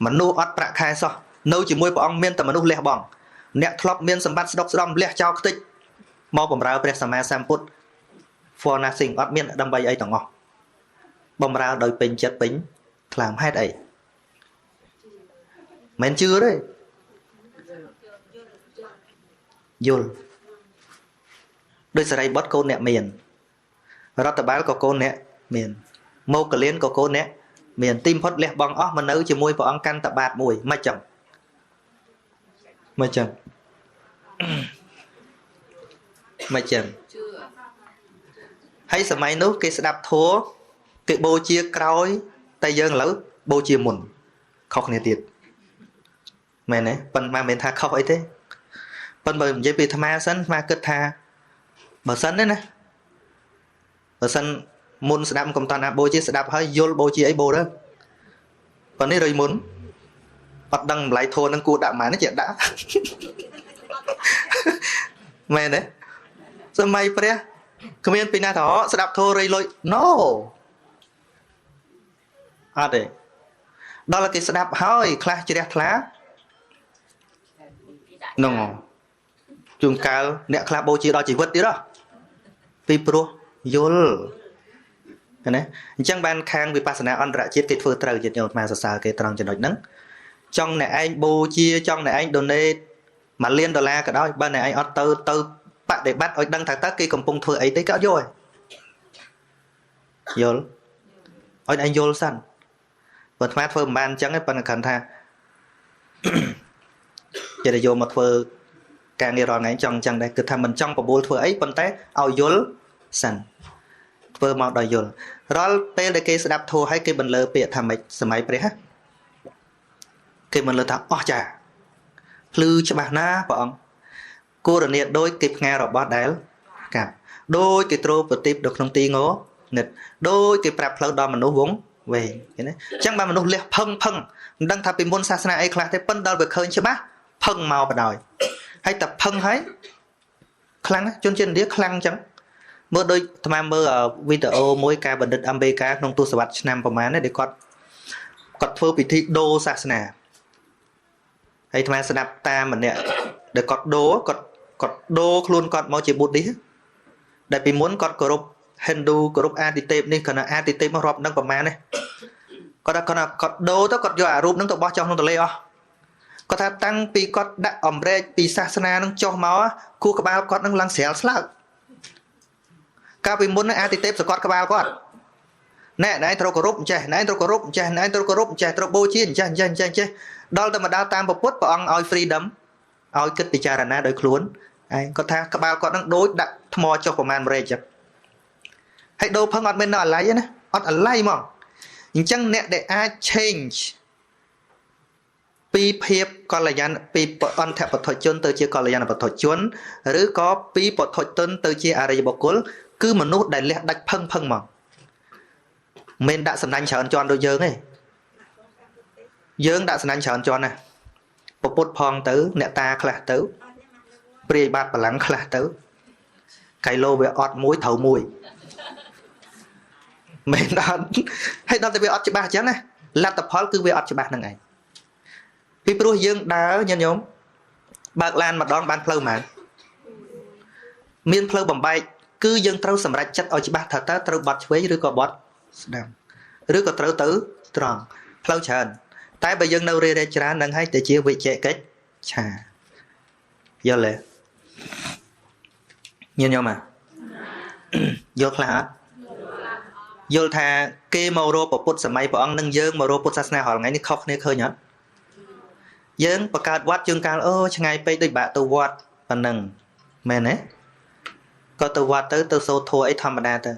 មនុស្សអត់ប្រាក់ខែសោះនៅជាមួយព្រះអង្គមានតែមនុស្សលះបង់អ្នកធ្លាប់មានសម្បត្តិស្ដុកស្ដំលះចោលខ្ទេចមកបម្រើព្រះសម្មាសម្ពុទ្ធ for nothing អត់មានដើម្បីអីទាំងអស់បម្រើដោយពេញចិត្តពេញថ្លើមហេតុអីមិនជឿទេយល់ដោយសរិបុត្រកូនអ្នកមានរដ្ឋបាលក៏កូនអ្នកមានមកកលៀនក៏កូនអ្នកមានទីបំផុតលះបង់អស់មកនៅជាមួយព្រះអង្គកាន់តបាតមួយមិនចឹងមិនចឹងមិនចឹងហើយសម័យនោះគេស្ដាប់ធម៌គេបូជាក្រោយតែយើងឥឡូវបូជាមុនខុសគ្នាទៀតមែនទេប៉ុន្តែមិនមែនថាខុសអីទេប៉ុន្តែបើនិយាយពីអាត្មាសិនអាត្មាគិតថាបើសិនទេណាបើសិនមុនស្ដាប់កុំតាន់ណាបូជាស្ដាប់ហើយយល់បូជាអីបូទៅប៉ុន្តែរុយមុនអត់ដឹងតម្លៃធម៌នឹងគួរដាក់ប៉ុន្មានទេជាដាក់មែនទេសម័យព្រះគ្មានពីណាថាស្ដាប់ធម៌រៃលុយ No អត់ទេដល់គេស្ដាប់ហើយខ្លះជ្រះថ្លាហ្នឹងជួនកាលអ្នកខ្លះបូជាដល់ជីវិតទៀតហ៎ពីព្រោះយល់ណាអញ្ចឹងបានខាងវិបស្សនាអន្តរជាតិគេធ្វើត្រូវញាតិញោមអាត្មាសរសើរគេត្រង់ចំណុចហ្នឹងចង់អ្នកឯងបូជាចង់អ្នកឯង donate 1លានដុល្លារក៏ដោយបើអ្នកឯងអត់ទៅទៅបដិបត្តិឲ្យដឹងថាតើគេកំពុងធ្វើអីទេក៏អត់យល់យល់ឲ្យឯងយល់សិនបើអាត្មាធ្វើមិនបានអញ្ចឹងទេប៉ុន្តែគ្រាន់ថា គេទៅយកមកធ្វើការងាររាល់ថ្ងៃចង់អញ្ចឹងដែរគឺថាមិនចង់បបួលធ្វើអីប៉ុន្តែឲ្យយល់សិនធ្វើមកដល់យល់រាល់ពេលដែលគេស្ដាប់ធម៌ហើយគេបន្លឺពាក្យថាម៉េចសម័យព្រះគេបន្លឺថាអស្ចារ្យភ្លឺច្បាស់ណាស់ព្រះអង្គគោរនីដូចគេផ្ងារបស់ដែលកាប់ដូចគេទ្រប្រទីបនៅក្នុងទីងងឹតដូចគេប្រាប់ផ្លូវដល់មនុស្សវងវែងឃើញទេអញ្ចឹងបានមនុស្សលះផឹងផឹងមិនដឹងថាពីមុនសាសនាអីខ្លះទេប៉ុន្តែដល់វាឃើញច្បាស់ផឹងមកបដ ாய் ហើយតែផឹងហើយខ្លាំងជនជាតិឥណ្ឌាខ្លាំងអញ្ចឹងមើលដូចអាត្មាមើលវីដេអូមួយការបណ្ឌិតអមេរិកាក្នុងទសវត្សរ៍ឆ្នាំប្រហែលនេះដែលគាត់ធ្វើពិធីដូរសាសនាហើយអាត្មាស្ដាប់តាមម្នាក់ដែលគាត់ដូរគាត់ដូរខ្លួនគាត់មកជា Buddhist ដែលពីមុនគាត់គោរព Hindu គោរពអាទិទេពនេះគ្រាន់តែអាទិទេពមករាប់នឹងប្រមាណនេះគាត់ថាគាត់ដូរទៅគាត់យកអារូបនឹងទៅបោះចោលក្នុងទន្លេអស់គាត់ថាតាំងពីគាត់ដាក់អម្រែកពីសាសនានឹងចុះមកគូក្បាលគាត់នឹងឡើងស្រាលស្លើកកាលពីមុនអាទិទេពសកត់ក្បាលគាត់ណែណែត្រូវគោរពចេះណែត្រូវគោរពចេះណែត្រូវគោរពចេះត្រូវបូជាចេះចេះចេះចេះដល់តែមកដល់តាមពុទ្ធព្រះអង្គឲ្យ freedom ឲ្យគិតពិចារណាដោយខ្លួនឯងគាត់ថាក្បាលគាត់នឹងដូចដាក់ថ្មចុះប្រមាណ100ចឹងហើយដូរផឹងអត់មាននៅអាល័យទេណាអត់អាល័យហ្មងអញ្ចឹងអ្នកដែលអាច change ពីភាពកល្យាណពីអន្ធបថុជនទៅជាកល្យាណបថុជនឬក៏ពីបថុជនទៅជាអរិយបុគ្គលគឺមនុស្សដែលលះដាច់ផឹងផឹងមកមិនដាក់សំណាញ់ច្រើនជាន់ដូចយើងទេយើងដាក់សំណាញ់ច្រើនជាន់ណាពពុទ្ធផងទៅអ្នកតាខ្លះទៅព្រាយបាតបលាំងខ្លះទៅកៃឡូវាអត់មួយត្រូវមួយមិនដល់ហើយដល់តែវាអត់ច្បាស់អញ្ចឹងណាលទ្ធផលគឺវាអត់ច្បាស់ហ្នឹងឯងពីព្រោះយើងដើរញាតិញោមបើកឡានម្ដងបានផ្លូវប៉ុន្មានមានផ្លូវបំបែកគឺយើងត្រូវសម្រេចចិត្តឲ្យច្បាស់ថាតើត្រូវបត់ឆ្វេងឬក៏បត់ស្ដាំឬក៏ត្រូវទៅត្រង់ផ្លូវច្រើនតែបើយើងនៅរេរច្រើនហ្នឹងហើយទៅជាវិជកិច្ឆាយល់ទេញាតិញោមអាយល់ខ្លះអត់យល់ថាគេមករកពុទ្ធសម័យព្រះអង្គនិងយើងមករកពុទ្ធសាសនារាល់ថ្ងៃនេះខុសគ្នាឃើញអត់យើងបង្កើតវត្តជួនកាលអូឆ្ងាយពេកដូចបាក់ទៅវត្តប៉ុណ្ណឹងមែនទេក៏ទៅវត្តទៅទៅសូត្រធម៌អីធម្មតាទៅ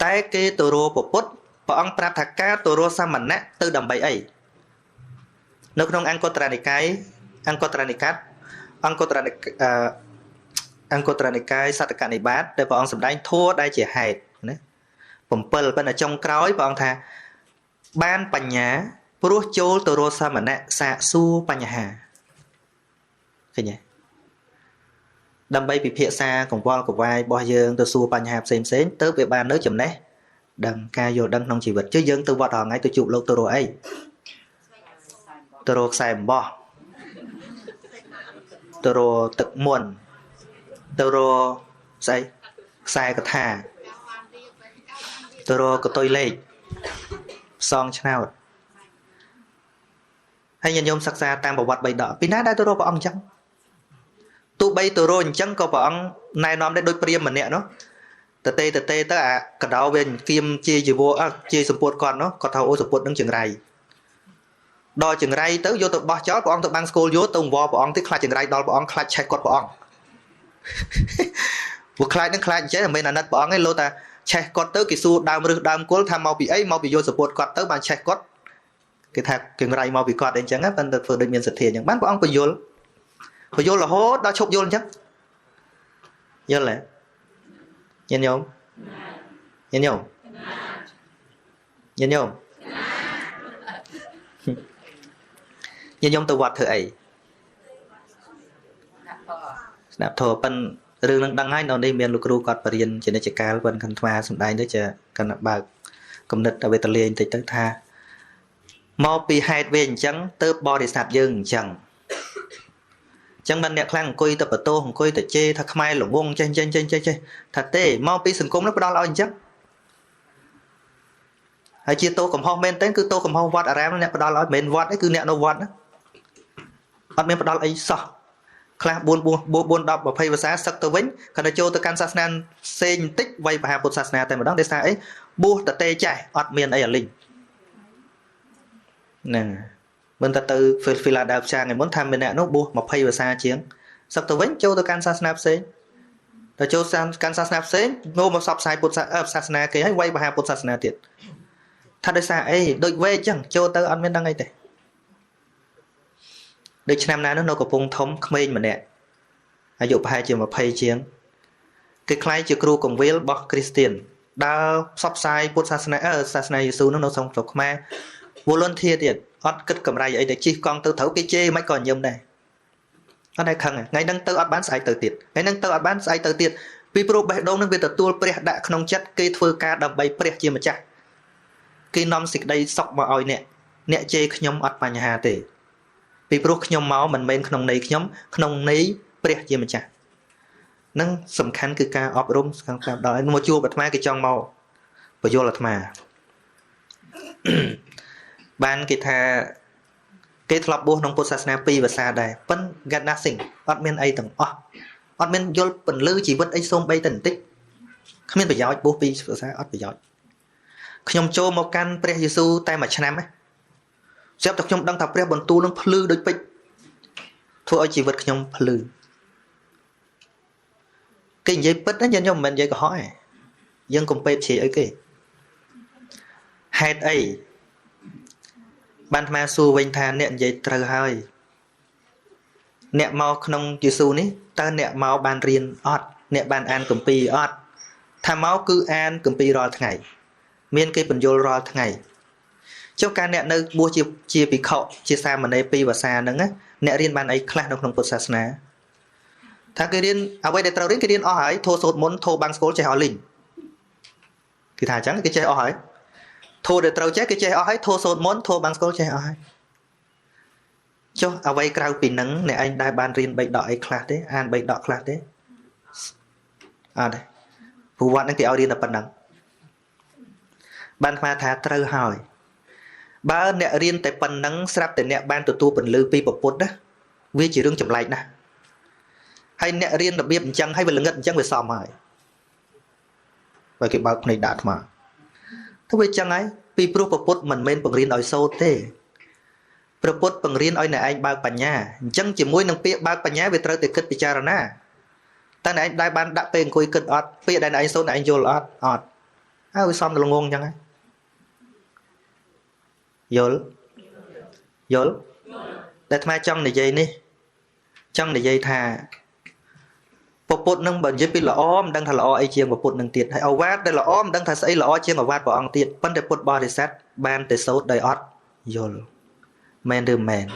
តែគេទៅរកពុទ្ធព្រះអង្គប្រាប់ថាការទៅរកសមណៈទៅដើម្បីអីនៅក្នុងអង្គត្រនិកាយអង្គត្រនិកាតអង្គត្រនិអង្គត្រនិកាយសតកនិបាតដែលព្រះអង្គសម្ដែងធម៌ដែលជាហេតុណា7ប៉ុន្តែចុងក្រោយព្រះអង្គថាបានបញ្ញាព្រោះចូលទៅរកសមណៈសាកសួរបញ្ហាឃើញទេដើម្បីពិភាក្សាកង្វល់កវ៉ាយរបស់យើងទៅសួរបញ្ហាផ្សេងផ្សេងទៅវាបាននៅចំណេះដឹងការយល់ដឹងក្នុងជីវិតជឿយើងទៅវត្តរាល់ថ្ងៃទៅជួបលោកទៅរកអីទៅរកខ្សែអំបោះទៅរកទឹកមន្តទៅរកស្អីខ្សែកថាទៅរកកតុយលេខផ្សងឆ្នោតហើយញាតិញោមសិក្សាតាមប្រវត្តិបីដកពីណាដែលទៅរកព្រះអង្គអញ្ចឹងទោះបីទៅរកអញ្ចឹងក៏ព្រះអង្គណែនាំដែរដូចព្រាហ្មណ៍ម្នាក់នោះតទេតទេទៅអាកដោវាគៀមជាជីវរជាសម្ពុតគាត់នោះគាត់ថាអូសម្ពុតនឹងចង្រៃដល់ចង្រៃទៅយកទៅបោះចោលព្រះអង្គទៅបាំងស្គលយកទៅអង្វរព្រះអង្គទីខ្លាចចង្រៃដល់ព្រះអង្គខ្លាចឆេះគាត់ព្រះអង្គព្រោះខ្លាចនឹងខ្លាចអញ្ចឹងមិនមែនអាណិតព្រះអង្គទេលោថាឆេះគាត់ទៅគេសួរដើមរឹសដើមគល់ថាមកពីអីមកពីយកសម្ពុតគាត់ទៅបានឆេះគាត់គេថាចង្រៃមកពីគាត់អីអញ្ចឹងប៉ុន្តែធ្វើដូចមានសទ្ធាអញ្ចឹងបានព្រះអង្គពយល់ពយល់រហូតដល់ឈប់យល់អញ្ចឹងយល់ទេញាតិញោមញាតិញោមញាតិញោមញាតិញោមទៅវត្តធ្វើអីស្ដាប់ធម៌ប៉ិនរឿងនឹងដឹងហើយនៅនេះមានលោកគ្រូគាត់បរៀនជានិច្ចកាលប៉ិនខំថ្មសម្ដែងទៅជាកណ្ដបើកគំនិតឲ្យវេទលាយបន្តិចទៅថា មកពីហេតុវាអញ្ចឹងទៅបរិស័ទយើងអញ្ចឹងចឹងបានអ្នកខ្លាំងអង្គុយទៅបន្ទោសអង្គុយទៅជេរថាខ្មែរល្ងងចេះចេះចេះចេះចេះថាទេមកពីសង្គមនោះផ្ដល់ឲ្យអញ្ចឹងហើយជាទោសកំហុសមែនទែនគឺទោសកំហុសវត្តអារាមអ្នកផ្ដល់ឲ្យមិនមែនវត្តទេគឺអ្នកនៅវត្តណាអត់មានផ្ដល់អីសោះខ្លះ4 4 10 20ភាសាសឹកទៅវិញគ្រាន់តែចូលទៅកាន់សាសនាផ្សេងបន្តិចវៃបហាពុទ្ធសាសនាតែម្ដងដោយសារអីបួសតទេចេះអត់មានអីអាលីងហ្នឹងមិនតែទៅ Philadelphia ថ្ងៃមុនថាមានអ្នកនោះបួស20ភាសាជាងសឹកទៅវិញចូលទៅកាន់សាសនាផ្សេងតែចូលកាន់សាសនាផ្សេងងមកសពផ្សាយពុទ្ធសាសនាគេហើយវៃបហាពុទ្ធសាសនាទៀតថាដោយសារអីដូចវែកចឹងចូលទៅអត់មានដឹងអីទេដូចឆ្នាំណានោះនៅកំពង់ធំក្មេងម្នាក់អាយុប្រហែលជា20ជាងគេក្លាយជាគ្រូកងវិលរបស់គ្រីស្ទៀនដើរផ្សព្វផ្សាយពុទ្ធសាសនាសាសនាយេស៊ូនោះនៅក្នុងស្រុកខ្មែរ volunteer ទៀតអត់គិតកម្រៃអីតែជិះកង់ទៅត្រូវគេជេរមិនក៏ញឹមដែរអត់ដែរខឹងថ្ងៃហ្នឹងទៅអត់បានស្អែកទៅទៀតថ្ងៃហ្នឹងទៅអត់បានស្អែកទៅទៀតពីព្រោះបេះដូងនឹងវាទទួលព្រះដាក់ក្នុងចិត្តគេធ្វើការដើម្បីព្រះជាម្ចាស់គេនាំសេចក្តីសុខមកឲ្យអ្នកអ្នកជេរខ្ញុំអត់បញ្ហាទេពីព្រោះខ្ញុំមកមិនមែនក្នុងន័យខ្ញុំក្នុងន័យព្រះជាម្ចាស់នឹងសំខាន់គឺការអប់រំខាងតាមដល់មកជួបអាត្មាគេចង់មកបញ្យល់អាត្មាបានគេថាគេធ្លាប់បួសក្នុងពុទ្ធសាសនាពីរភាសាដែរប៉ុន្តែ get nothing អត់មានអីទាំងអស់អត់មានយល់ពន្លឺជីវិតអីសូម្បីតែបន្តិចគ្មានប្រយោជន៍បួសពីរភាសាអត់ប្រយោជន៍ខ្ញុំចូលមកកាន់ព្រះយេស៊ូវតែមួយឆ្នាំហ្នឹងស្រាប់តែខ្ញុំដឹងថាព្រះបន្ទូលនឹងភ្លឺដូចពេជ្រធ្វើឲ្យជីវិតខ្ញុំភ្លឺគេនិយាយពិតណាញាតិញោមមិនមែននិយាយកុហកទេយើងកុំពេបជ្រាយអីគេហេតុអីបានអាត្មាសួរវិញថាអ្នកនិយាយត្រូវហើយអ្នកមកក្នុងយេស៊ូនេះតើអ្នកមកបានរៀនអត់អ្នកបានអានគម្ពីរអត់ថាមកគឺអានគម្ពីររាល់ថ្ងៃមានគេបញ្យល់រាល់ថ្ងៃចុះការអ្នកនៅបួសជាភិក្ខុជាសាមណេរពីរភាសាហ្នឹងណាអ្នករៀនបានអីខ្លះនៅក្នុងពុទ្ធសាសនាថាគេរៀនអ្វីដែលត្រូវរៀនគេរៀនអស់ហើយធោះសូត្រមុនធោះបាំងស្គលចេះអស់លីងគេថាអញ្ចឹងគេចេះអស់ហើយធោះដែលត្រូវចេះគេចេះអស់ហើយធោះសូត្រមុនធោះបាំងស្គលចេះអស់ហើយចុះអ្វីក្រៅពីហ្នឹងអ្នកឯងដែលបានរៀនបីដកអីខ្លះទេអានបីដកខ្លះទេអត់ទេព្រោះវត្តហ្នឹងគេឲ្យរៀនតែប៉ុណ្ណឹងបានអាត្មាថាត្រូវហើយបើអ្នករៀនតែប៉ុណ្ណឹងស្រាប់តែអ្នកបានទទួលពន្លឺពីពុទ្ធណាវាជារឿងចម្លែកណាស់ហើយអ្នករៀនរបៀបអញ្ចឹងហើយវាល្ងិតអញ្ចឹងវាសមហើយបើគេបើកភ្នែកដាក់អាត្មាទៅវាអញ្ចឹងហើយពីព្រោះពុទ្ធមិនមែនបង្រៀនឲ្យសូត្រទេព្រះពុទ្ធបង្រៀនឲ្យអ្នកឯងបើកបញ្ញាអញ្ចឹងជាមួយនឹងពាក្យបើកបញ្ញាវាត្រូវតែគិតពិចារណាតើអ្នកឯងដែលបានដាក់ពេលអង្គុយគិតអត់ពាក្យដែលអ្នកឯងសូត្រអ្នកឯងយល់អត់អត់ហើយវាសមទៅល្ងងអញ្ចឹងហើយយល់យល់តែអាត្មាចង់និយាយនេះចង់និយាយថាពុទ្ធនឹងបើនិយាយពីល្អមិនដឹងថាល្អអីជាងពុទ្ធនឹងទៀតហើយឱវាទដែលល្អមិនដឹងថាស្អីល្អជាងឱវាទព្រះអង្គទៀតប៉ុន្តែពុទ្ធបរិស័ទបានតែសូត្រដោយអត់យល់មែនឬមែន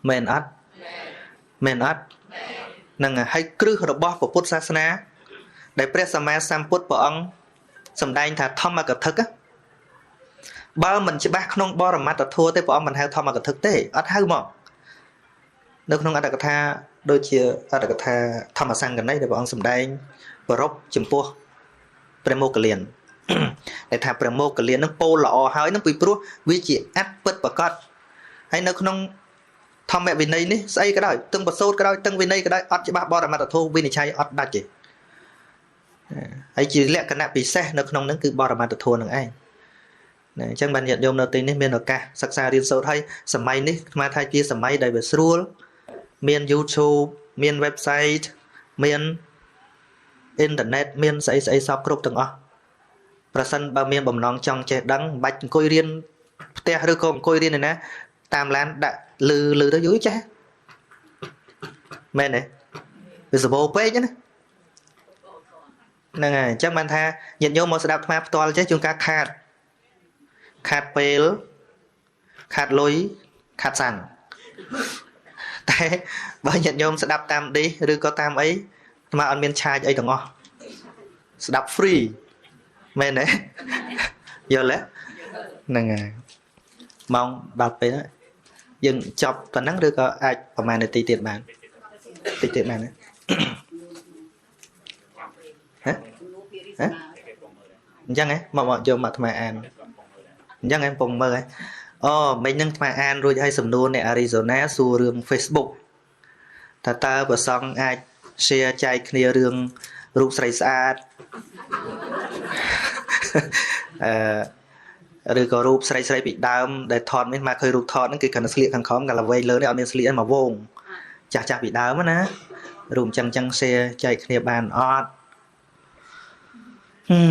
មែនអត់មែនអត់នឹងហើយគ្រឹះរបស់ពុទ្ធសាសនាដែលព្រះសម្មាសម្ពុទ្ធព្រះអង្គសម្ដែងថាធម្មកថាបើមិនច្បាស់ក្នុងបរមត្តធម៌ទេព្រះអង្គមិនហៅធម្មកថាទេអត់ហៅមកនៅក្នុងអត្ថកថាដូចជាអត្ថកថាធម្មសង្កណីដែលព្រះអង្គសម្ដែងប្រពចំពោះព្រះមោគលានដែលថាព្រះមោគលាននឹងពោលល្អហើយនឹងពីព្រោះវាជាអត្តពិតប្រកបហើយនៅក្នុងធម្មវិន័យនេះស្អីក៏ដោយទាំងប្រសូតក៏ដោយទាំងវិន័យក៏ដោយអត់ច្បាស់បរមត្តធម៌វិនិច្ឆ័យអត់ដាច់ទេហើយជាលក្ខណៈពិសេសនៅក្នុងនឹងគឺបរមត្តធម៌នឹងឯងណាអញ្ចឹងបានញាតិញោមនៅទីនេះមានឱកាសសិក្សារៀនសូត្រហើយសម័យនេះស្មានថាជាសម័យដែលវាស្រួលមាន YouTube មាន website មានអ៊ីនធឺណិតមានស្អីស្អីសពគ្រប់ទាំងអស់ប្រសិនបើមានបំណងចង់ចេះដឹងមិនបាច់អង្គុយរៀនផ្ទះឬក៏អង្គុយរៀនឯណាតាមឡានដាក់លឺលឺទៅយូរចេះមែនទេវាសម្បូរពេកណាហ្នឹងហើយអញ្ចឹងបានថាញាតិញោមមកស្ដាប់អាត្មាផ្ទាល់ចេះជួនកាលខាតពេលខាតលុយខាតសាំងតែបើញាតិញោមស្ដាប់តាមឌីសឬក៏តាមអីអាត្មាអត់មានឆាយអីទាំងអស់ស្ដាប់ free មែនទេយល់ទេហ្នឹងហើយ ម៉ោងដល់ពេលហ្នឹងយើងចប់ប៉ុណ្ណឹងឬក៏អាចប្រហែលនាទីទៀតបានតិចទៀតបានណាហ៎ហ៎អញ្ចឹងហ៎មកយកមកអាត្មាអានអញ្ចឹងហ៎ពងមើលហ៎អូមិញហ្នឹងអាត្មាអានរួចហើយសំណួរនៅ Arizona សួររឿង Facebook ថាតើព្រះសង្ឃអាច share ចែកគ្នារឿងរូបស្រីស្អាតអឺឬក៏រូបស្រីស្រីពីដើមដែលថតនេះមកឃើញរូបថតហ្នឹងគឺគ្រាន់តែស្លៀកខាងក្រោមកាលវែងលើនេះអត់មានស្លៀកទេមកវងចាស់ចាស់ពីដើមណារូបអញ្ចឹងអញ្ចឹង share ចែកគ្នាបានអត់អា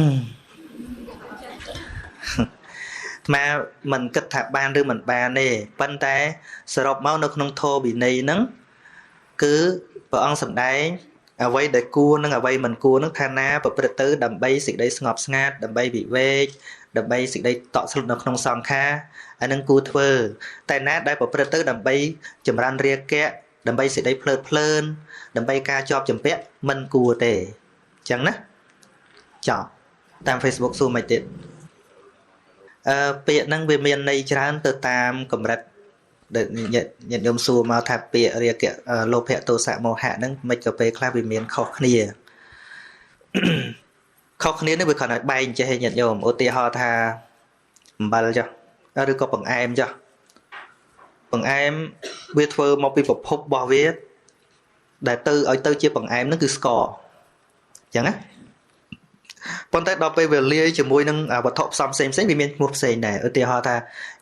ត្មាមិនគិតថាបានឬមិនបានទេប៉ុន្តែសរុបមកនៅក្នុងធម៌វិន័យហ្នឹងគឺព្រះអង្គសម្ដែងអ្វីដែលគួរនិងអ្វីមិនគួរនឹងថាណាប្រព្រឹត្តទៅដើម្បីសេចក្តីស្ងប់ស្ងាត់ដើម្បីវិវេកដើម្បីសេចក្តីតក់ស្លុតនៅក្នុងសង្ខារអានឹងគួរធ្វើតែណាដែលប្រព្រឹត្តទៅដើម្បីចម្រើនរាគៈដើម្បីសេចក្តីភ្លើតភ្លើនដើម្បីការជាប់ចម្ពាក់មិនគួរទេអញ្ចឹងណាចប់តាម Facebook សួរមិនទៀតពាក្យហ្នឹងវាមានន័យច្រើនទៅតាមកម្រិតដែលញាតិញោមសួរមកថាពាក្យរាគៈលោភៈទោសៈមោហៈហ្នឹងមិនក៏ពេលខ្លះវាមានខុសគ្នាខុសគ្នានេះវាគ្រាន់តែបែងចេះញាតិញោមឧទាហរណ៍ថាអំបិលចុះឬក៏បង្អែមចុះបង្អែមវាធ្វើមកពីប្រភពរបស់វាដែលទៅឲ្យទៅជាបង្អែមហ្នឹងគឺស្ករអញ្ចឹងណាប៉ុន្តែដល់ពេលវាលាយជាមួយនឹងវត្ថុផ្សំផ្សេងផ្សេងវាមានឈ្មោះផ្សេងដែរឧទាហរណ៍ថា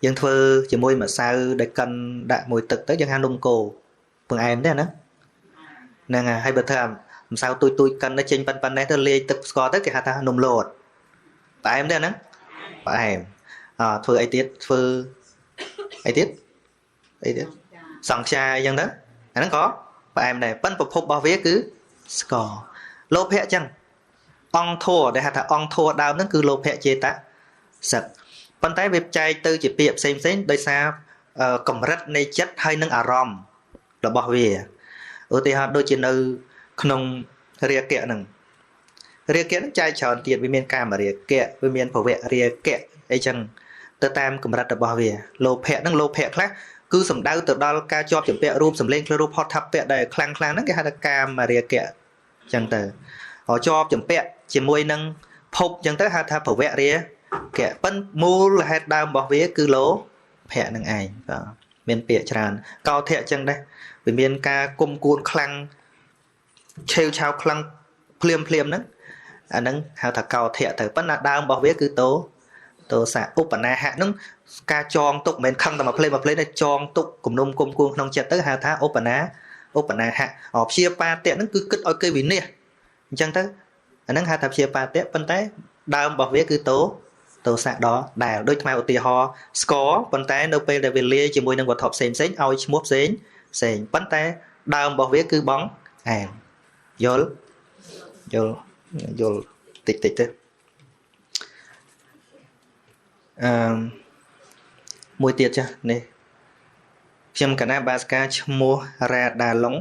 យើងធ្វើជាមួយម្សៅដែលកិនដាក់មួយទឹកទៅយើងហៅនំគោបង្អែមទេណាហ្នឹងហើយបើធ្វើម្សៅទូចទូចកិនទៅចេញប៉ុណ្ណេះទៅលាយទឹកស្ករទៅគេហៅថានំលតផ្អែមទេណាផ្អែមអធ្វើអីទៀតធ្វើអីទៀតអីទៀតសង្ខ្យាអីចឹងទៅអាហ្នឹងក៏ផ្អែមដែរប៉ុន្តែប្រភពរបស់វាគឺស្ករលោភៈចឹងអង្គធัวដែលហៅថាអង្គធัวដើមហ្នឹងគឺលោភៈចេតសិកប៉ុន្តែវាចែកទៅជាពាក្យផ្សេងផ្សេងដោយសារកម្រិតនៃចិត្តហើយនឹងអារម្មណ៍របស់វាឧទាហរណ៍ដូចជានៅក្នុងរាគៈហ្នឹងរាគៈហ្នឹងចែកច្រើនទៀតវាមានកាមរាគៈវាមានភវៈរាគៈអីចឹងទៅតាមកម្រិតរបស់វាលោភៈហ្នឹងលោភៈខ្លះគឺសំដៅទៅដល់ការជាប់ជំពាក់រូបសម្លេងក្លិនរូបផតថពៈដែលខ្លាំងខ្លាំងហ្នឹងគេហៅថាកាមរាគៈចឹងទៅជាប់ជំពាក់ជាមួយនឹងភពចឹងទៅហៅថាភវៈរាគៈប៉ិនមូលហេតុដើមរបស់វាគឺលោភៈនឹងឯងបាទមានពាក្យច្រើនកោធៈចឹងដែរវាមានការគុំគួនខ្លាំងឆេវឆាវខ្លាំងភ្លាមភ្លាមហ្នឹងអាហ្នឹងហៅថាកោធៈទៅប៉ុន្តែដើមរបស់វាគឺទោសៈឧបនាហៈហ្នឹងការចងទុកមិនមែនខឹងតែមួយភ្លេមួយភ្លេទេចងទុកគំនុំគុំគួនក្នុងចិត្តទៅហៅថាឧបនាហៈព្យាបាទៈហ្នឹងគឺគិតឲ្យគេវិនិច្ឆ័យអញ្ចឹងទៅអាហ្នឹងហៅថាព្យាបាទៈប៉ុន្តែដើមរបស់វាគឺទោសៈដដែលដូចថ្មឧទាហរណ៍ស្ករប៉ុន្តែនៅពេលដែលវាលាយជាមួយនឹងវត្ថុផ្សេងផ្សេងឲ្យឈ្មោះផ្សេងផ្សេងប៉ុន្តែដើមរបស់វាគឺបងអែមយល់យល់យល់តិចតិចទៅអឺមួយទៀតចាស់នេះខ្ញុំកណាបាសកាឈ្មោះរ៉ាដាឡុង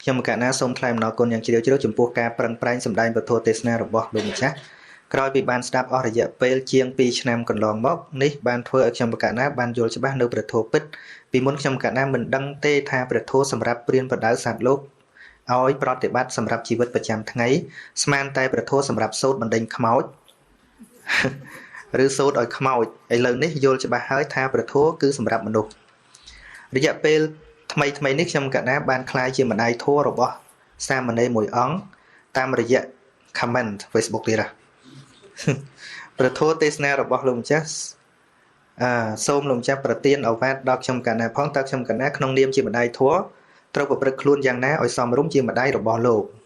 ខ្ញុំកណាសូមថ្លែងអំណរគុណយ៉ាងជ្រាលជ្រៅចំពោះការប្រឹងប្រែងសម្ដែងពធទេសនារបស់លោកម្ចាស់ក្រោយពីបានស្ដាប់អស់រយៈពេលជាង2ឆ្នាំកន្លងមកនេះបានធ្វើឲ្យខ្ញុំកណាបានយល់ច្បាស់នៅព្រះធម៌ពិតពីមុនខ្ញុំកណាមិនដឹងទេថាព្រះធម៌សម្រាប់ព្រានប្រដៅសត្វលោកឲ្យប្រតិបត្តិសម្រាប់ជីវិតប្រចាំថ្ងៃស្មានតែព្រះធម៌សម្រាប់សូត្របណ្ដេញខ្មោចឬសូត្រឲ្យខ្មោចឥឡូវនេះយល់ច្បាស់ហើយថាព្រះធម៌គឺសម្រាប់មនុស្សរយៈពេលថ្មីថ្មីនេះខ្ញុំកណាបានក្លាយជាម្ដាយធម៌របស់សាមណេរមួយអង្គតាមរយៈ comment Facebook ទៀតណាព្រះធម៌ទេសនារបស់លោកម្ចាស់សូមលោកម្ចាស់ប្រទានឱវាទដល់ខ្ញុំកណាផងតើខ្ញុំកណាក្នុងនាមជាម្ដាយធម៌ត្រូវប្រព្រឹត្តខ្លួនយ៉ាងណាឲ្យសមរម្យជាម្ដាយរបស់លោក